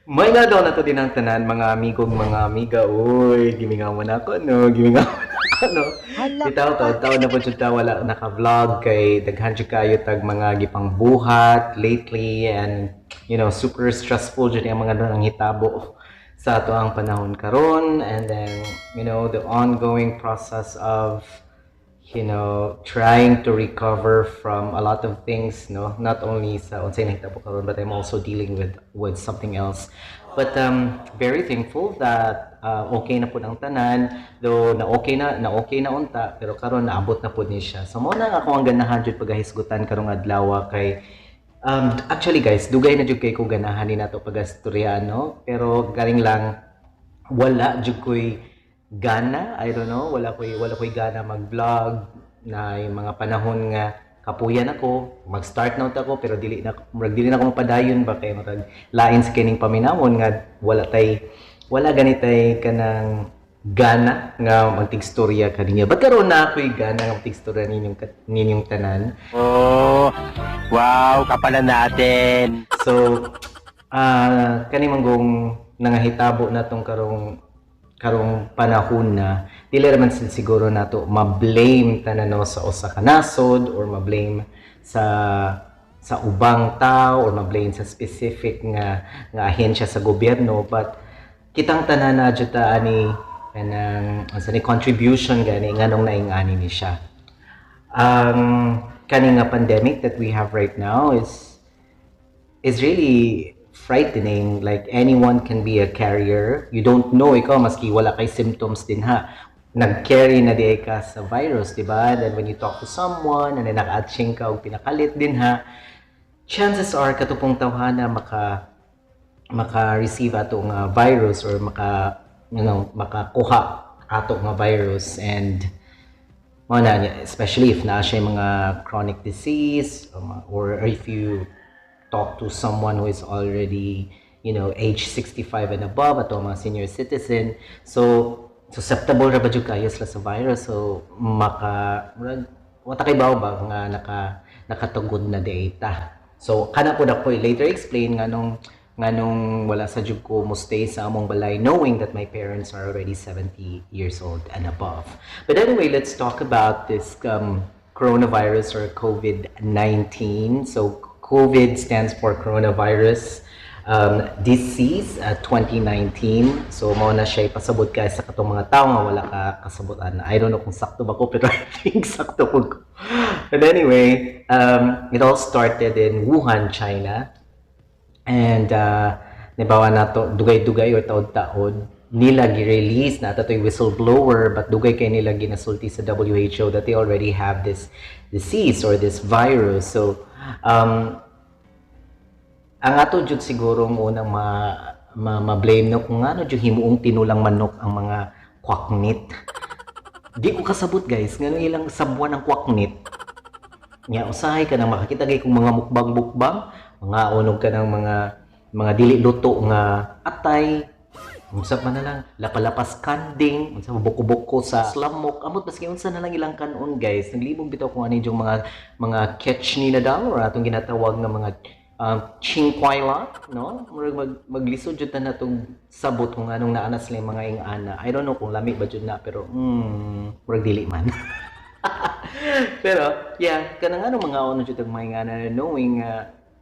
May nga daw na to din ang tanan, mga amigong mga amiga. Uy, gimingawan ako, no? Gimingawan ako, no? Bitaw, taon-taon na po jud ta wala naka-vlog kay daghan jud kayo tag mga gipangbuhat lately and super stressful jud ang mga nanghitabo sa ato ang panahon karon, and then the ongoing process of trying to recover from a lot of things, no? Not only sa unsay nahitabo karon, but I'm also dealing with something else. But very thankful that okay na pud ang tanan, though na okay na unta, pero karon naabot na pud ni siya. So mao na nga ako ang ganahan jud pagahisgutan karong adlaw kay actually, guys, dugay na jud kay ko ganahan ni nato pagastorya, no? Pero galing lang wala jud ko'y gana, I don't know, wala ko'y gana mag-vlog na yung mga panahon nga kapuyan ako, mag-start na ako, pero dili na, murag dili na ako mapadayon ba kay murag lain sa kining paminawon nga wala ganitay kanang gana nga magtigstorya kaninyo. But karon na ako'y gana nga magtigstorya ninyong tanan. Oh, wow, kapalan natin. So, kani manggong nangahitabo na tong karong panahon na dili raman siguro nato ma-blame tanan, no, sa usa ka nasod or ma-blame sa ubang tao or ma-blame sa specific nga ahensya sa gobyerno, but kitang tanan na jud ta ani kanang unsa ni contribution gani nganong naing-ani ni siya. Ang kani nga pandemic that we have right now is really frightening. Like, anyone can be a carrier. You don't know, ikaw, maski wala kay symptoms din ha, nag-carry na di ka sa virus, di ba? Then when you talk to someone, and then naka-atching ka og pinakalit din ha, chances are katong tawhana maka-receive ato nga virus or maka you know makakuha ato nga virus. And mao na niya, especially if naa siya mga chronic disease or if you talk to someone who is already age 65 and above, ato mga senior citizen. So susceptible ra ba jud kayo sila sa virus, so maka murag wa ta kay bawo ba nga nakatugod na data. So kana pud ako later explain nganong wala sa jud ko mo stay sa among balay knowing that my parents are already 70 years old and above. But anyway, let's talk about this coronavirus or COVID-19. So COVID stands for coronavirus disease 2019. So mao na siya ipasabot kay sa katong mga tao nga wala ka kasabotan. I don't know kung sakto ba ko, pero I think sakto ko. But anyway, it all started in Wuhan, China. And nahibaw nato dugay-dugay or taod-taod nila gi-release na ato whistleblower, but dugay kay nila ginasulti sa WHO that they already have this disease or this virus. So ang ato jud siguro ang unang ma-blame, no, kung ano jud himuong tinulang manok ang mga kwaknit. Di ko kasabot, guys, ngano ilang sabwan ang kwaknit. Nya usahay ka nang makakita kay kung mga mukbang-mukbang, mga unog ka ng mga dili luto nga atay, unsa pa na lang, lapalapas kanding, unsa pa, buko-buko sa lamok, amot baski unsa na lang ilang kanon, guys. Naglibog bitaw kung ano yung mga catch nila daw or atong ginatawag nga mga chingkwayla, no? Murag maglisod jud ta natong sabot kung anong naa na sila yung mga ingana. I don't know kung lami ba jud na, pero murag dili man. Pero yeah, kanang ano mga ono jud ang mga ingana knowing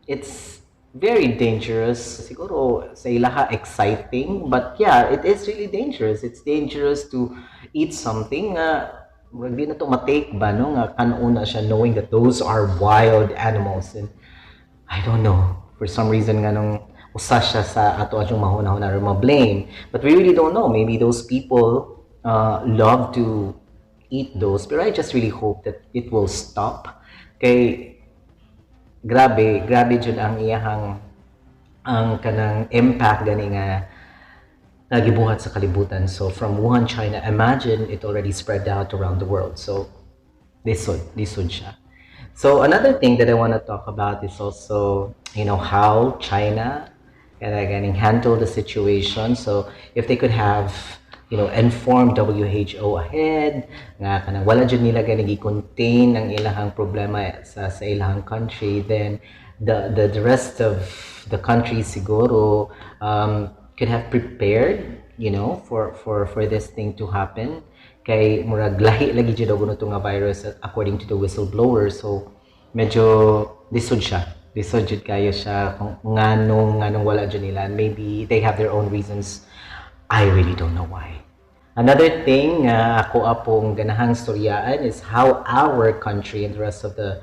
it's very dangerous. Siguro sa ilaha exciting, but yeah, it is really dangerous. It's dangerous to eat something nga murag di na to ma-take ba, no, nga kanon na siya knowing that those are wild animals. And I don't know, for some reason nganong usa siya sa ato atong mahuna-huna or ma-blame, but we really don't know. Maybe those people love to eat those, pero I just really hope that it will stop kay grabe, grabe jud ang iyahang ang kanang impact gani nga nagibuhat sa kalibutan. So from Wuhan, China, imagine it already spread out around the world. So lisod, lisod siya. So another thing that I want to talk about is also how China kana ganing handle the situation. So if they could have informed WHO ahead nga kanang wala jud nila gani gi-contain ang ilahang problema sa ilahang country, then the rest of the country siguro could have prepared for this thing to happen. Kay murag lahi lagi jud og to nga virus according to the whistleblower. So medyo lisod siya. Lisod jud kayo siya kung nganong wala jud nila. And maybe they have their own reasons. I really don't know why. Another thing nga ako apong ganahang storyaan is how our country and the rest of the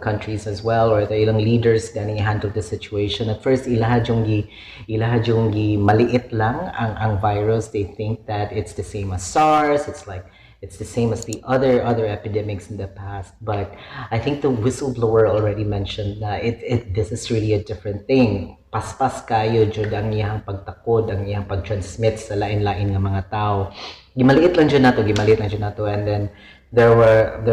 countries as well, or the ilang leaders gani handle the situation. At first, ilaha jung gi maliit lang ang virus. They think that it's the same as SARS. It's like it's the same as the other epidemics in the past. But I think the whistleblower already mentioned na it, it this is really a different thing. Paspas kayo jud ang iyang pagtakod, ang iyang pag-transmit sa lain-lain nga mga tao. Gimaliit lang jud nato, gimaliit lang jud nato, and then there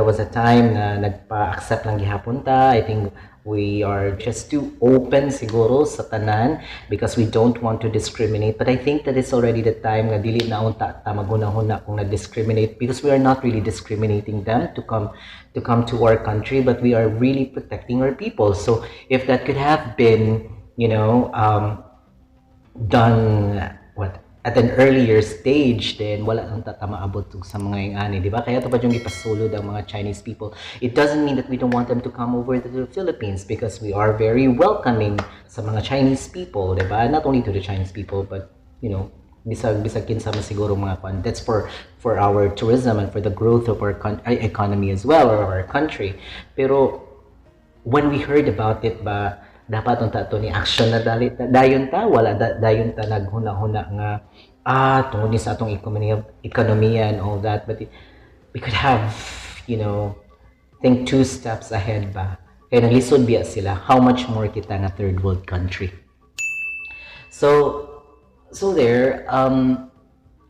was a time na nagpa-accept lang gihapon ta. I think we are just too open siguro sa tanan because we don't want to discriminate. But I think that it's already the time nga dili na unta ta maghuna-huna kung na-discriminate, because we are not really discriminating them to come to our country, but we are really protecting our people. So if that could have been done what at an earlier stage, then wala lang ta maabot og sa mga ingani, di ba? Kaya to pa yung ipasulod ang mga Chinese people. It doesn't mean that we don't want them to come over to the Philippines, because we are very welcoming sa mga Chinese people, di ba? Not only to the Chinese people, but bisag kinsa man siguro mga kwan. That's for our tourism and for the growth of our economy as well, or our country. Pero when we heard about it ba, dapat unta to ni action na dali dayon ta, wala dayon ta naghuna-huna nga tungod ni sa atong ekonomiya and all that. But we could have think two steps ahead ba, kay naglisod biya sila, how much more kita nga third world country? So there,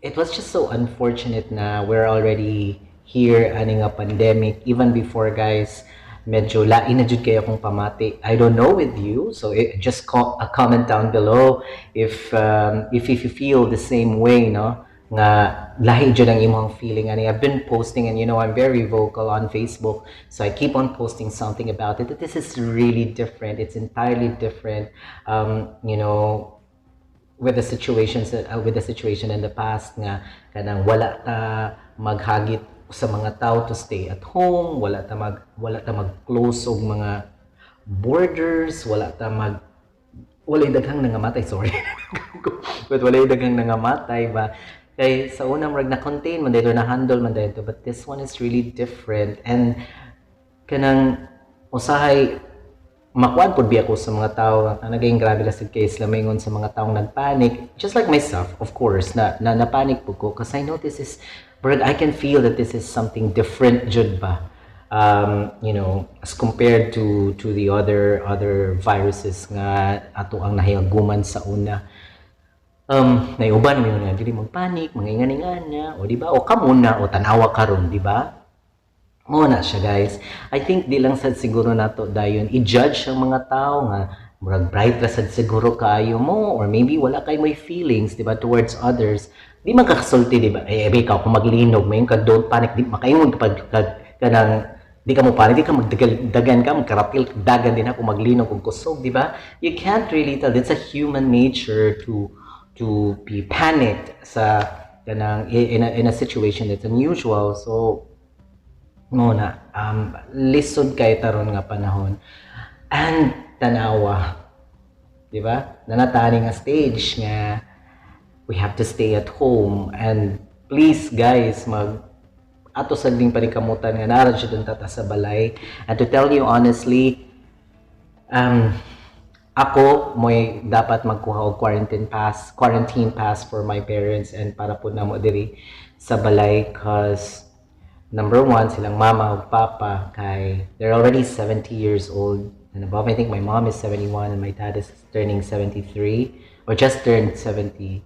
it was just so unfortunate na we're already here ani nga pandemic. Even before, guys, medyo lain na jud kayo akong pamati. I don't know with you, so just a comment down below if you feel the same way, no, nga lahi jud ang imong feeling ani. I've been posting, and I'm very vocal on Facebook, so I keep on posting something about it, that this is really different. It's entirely different with the situation in the past nga kanang wala ta maghagit sa mga tao to stay at home, wala ta mag-close og mga borders, wala ta mag walay daghang nangamatay, sorry. But walay daghang nangamatay ba, kay sa una murag na contain man dito, na handle man dito, but this one is really different. And kanang usahay makuan pud biya ko sa mga tao nga naging grabe lang sad kay sila maingon sa mga taong nagpanic, just like myself, of course, na na-panic po ko because I know this is but I can feel that this is something different jud ba, as compared to the other viruses nga ato ang nahiaguman sa una. Naiuban mo nga dili magpanic, mga ingan-ingana, o di ba? O kamo na o tan-awa karon, di ba? Mo na siya, guys. I think di lang sad siguro nato dayon i-judge ang mga tao nga murag bright ra sad siguro kaayo mo, or maybe wala kay mo'y feelings, di ba, towards others. Di man kakasulti, di ba? Eh, ikaw kung maglinog, mayon ka, "Don't panic," di makaingon kapag kanang di ka mo panic, di ka magdagan ka, magkaratil, dagan din ako maglinog kung kusog, di ba? You can't really tell. It's a human nature to be panicked sa kanang in a situation that's unusual. So mo na lisod kay taron nga panahon. And tanawa, di ba, nanatani nga stage nga we have to stay at home. And please, guys, mag ato sad ding panikamutan nga naa ra jud ta sa balay. And to tell you honestly, ako mo'y dapat magkuha og quarantine pass for my parents and para po namo diri sa balay, 'cause number one, silang mama ug papa kay they're already 70 years old and above. I think my mom is 71 and my dad is turning 73 or just turned 73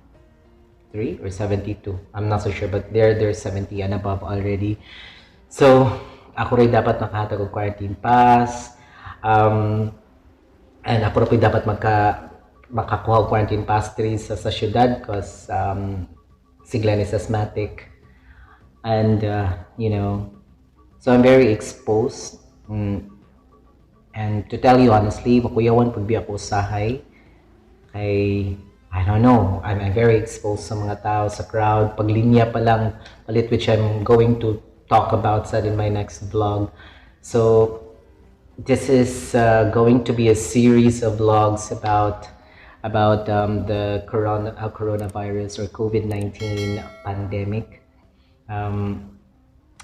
or 72. I'm not so sure, but they're 70 and above already. So, ako rin dapat makahatag og quarantine pass. And ako rin dapat makakuha og quarantine pass diri sa syudad because si Glenn is asthmatic. And so I'm very exposed. And to tell you honestly, makuyawan pud biya ko usahay kay I don't know, I'm very exposed sa mga tao, sa crowd. Paglinya pa lang, palit, which I'm going to talk about sad in my next vlog. So, this is going to be a series of vlogs about the coronavirus or COVID-19 pandemic.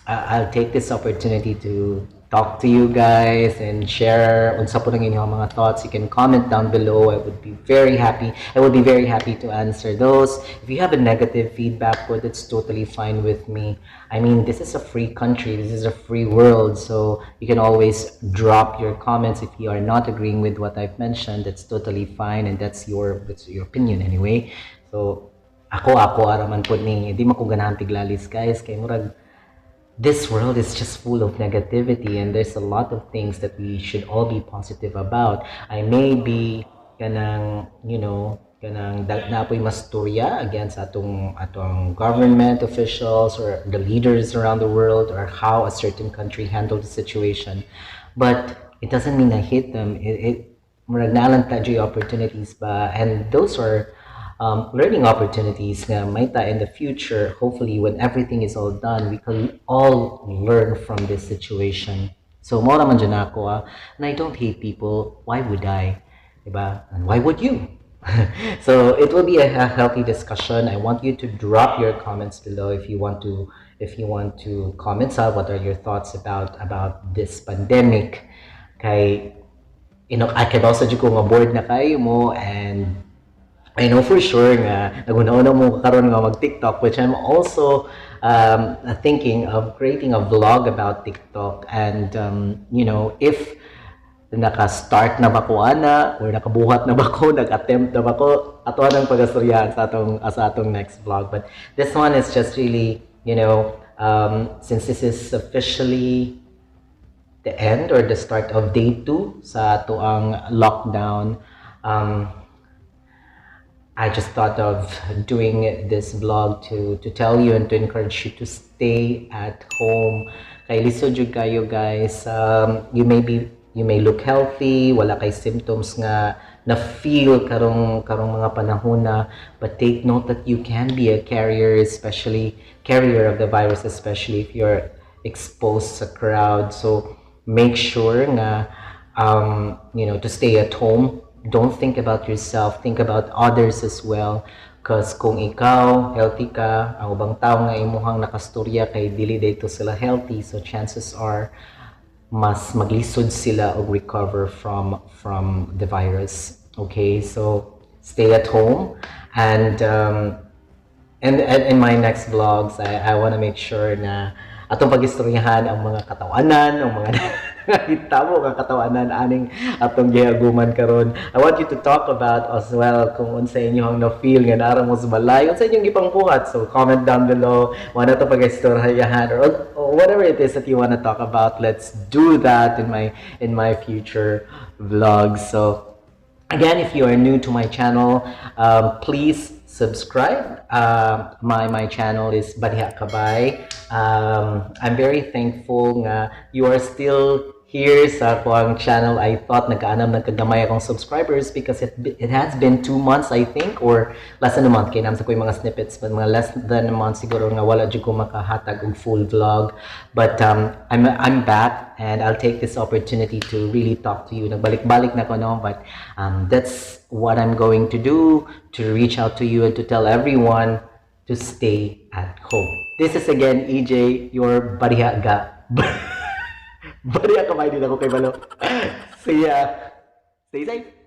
I'll take this opportunity to talk to you guys and share unsa pud ang inyong mga thoughts. You can comment down below. I would be very happy. I would be very happy to answer those. If you have a negative feedback, but it's totally fine with me. I mean, this is a free country. This is a free world. So you can always drop your comments if you are not agreeing with what I've mentioned. That's totally fine, and that's your opinion anyway. So ako ra man pud ni, di man ko ganahan tiglalis, guys, kay murag this world is just full of negativity and there's a lot of things that we should all be positive about. I may be kanang, kanang naa poy masturya against atong government officials or the leaders around the world or how a certain country handled the situation. But it doesn't mean I hate them. It murag naa lang ta opportunities ba, and those are learning opportunities nga may ta in the future. Hopefully, when everything is all done, we can all learn from this situation. So mao naman dyan ako, ah. And I don't hate people. Why would I, diba? And why would you? So it will be a healthy discussion. I want you to drop your comments below if you want to comment sa what are your thoughts about this pandemic, kay I kabalo sa ko nga bored na kayo mo, and I know for sure nga naghuna-huna mo karon nga mag TikTok, which I'm also thinking of creating a vlog about TikTok, and if naka-start na ba ko ana or nakabuhat na ba ko, nag-attempt na ba ko, ato nang pagastoryahan sa atong next vlog. But this one is just really, since this is officially the end or the start of day 2 sa atoang lockdown, I just thought of doing this vlog to tell you and to encourage you to stay at home. Kay lisod jud kayo, guys. You may look healthy, wala kay symptoms nga na feel karong mga panahon na, but take note that you can be a carrier, especially carrier of the virus, especially if you're exposed sa crowd. So make sure nga to stay at home. Don't think about yourself, think about others as well. 'Cause kung ikaw healthy ka, ang ubang tao nga imuhang nakastorya kay dili dito sila healthy, so chances are mas maglisod sila og recover from the virus. Okay, so stay at home, and in my next vlogs, I want to make sure na atong pagistoryahan ang mga katawanan, ang mga nahitabo nga katawanan aning atong gihaguman karon. I want you to talk about as well kung unsa inyong na-feel nga naa ra mo sa balay, unsa inyong gipangbuhat. So comment down below, wala to pagistoryahan or whatever it is that you want to talk about. Let's do that in my future vlogs. So again, if you are new to my channel, please subscribe. My channel is Bariha Kabay. I'm very thankful nga you are still here sa akoang channel. I thought nagkaanam nagkagamay akong subscribers because it has been 2 months, I think, or less than a month. Kay naa man sa ko'y mga snippets, but mga less than a month siguro nga wala jud ko makahatag og full vlog. But I'm back and I'll take this opportunity to really talk to you. Nagbalik-balik na ko, no, but that's what I'm going to do, to reach out to you and to tell everyone to stay at home. This is again EJ, your bariha ga. Bariha kamay din ako kay Balo. See ya. Stay safe.